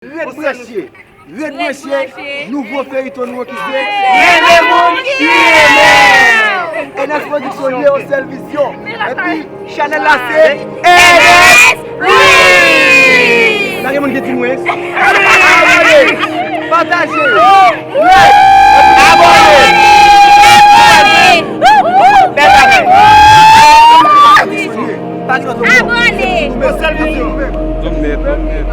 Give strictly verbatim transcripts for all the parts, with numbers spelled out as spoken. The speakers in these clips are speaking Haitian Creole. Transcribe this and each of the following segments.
Red branche, red branche, nouvo feyiton nou ki se Renmen Moun ki Renmen. N S Production, Leo Sèl Vizyon. Epi chanèl la se N S Reels. Pa gen moun ki di nou, hein? Abòne, pataje, like, abòne. Bèl bagay. Abòne. Sèl vizyon. Lòm nèt, lòm nèt.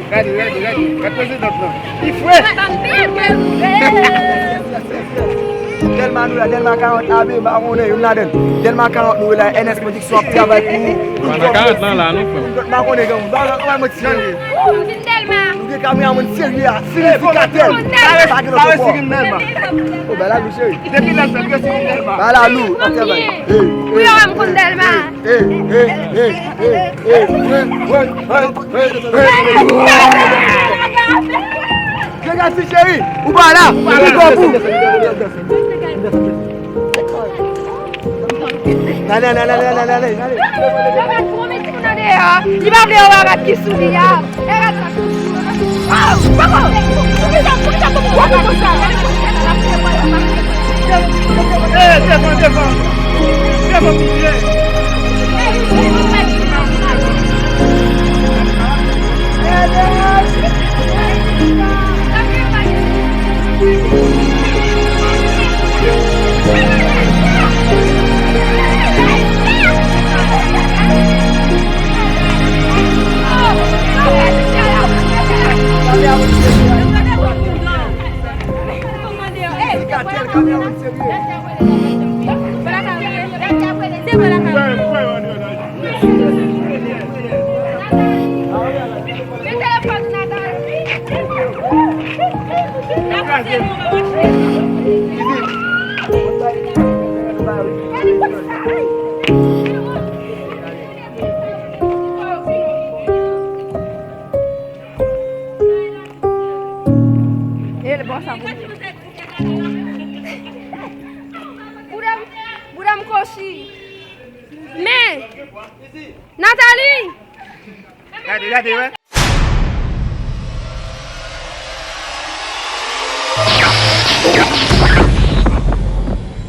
Gade, gade, gade, gade prezidant lan. Li fre. Dèlma nou la, Dèlma karant A B, m pa konnen youn ladan. Dèlma karant nou la, N S Production ap travay pou ou. Pandan karant lan la, non, frè m. M pa konnen gen moun. Ba, ba, ba, mwen ti. Ou vin Dèlma. Nou gen kameraman serye a, Siri Katèl. Pa gen lòt bò. O, ba la lou, cheri. Depi lè l fè, yo Siri Dèlma. Ba la lou, n ap travay. Hey, hey, hey, hey, hey, hey, hey, hey, hey, hey, hey. Degaje, cheri, ou pa la, ou pa pou. Ale, ale, ale, ale, ale, ale, ale. Li pa vle yo rabat ki sou li a. E rabat la. Waw, papa. Poukisa, poukisa, poukisa, poukisa. Eh, devan, devan. Devan, poukisa. Bouda m, bouda m kochi. Men, Nathalie! Gade, gade, wè.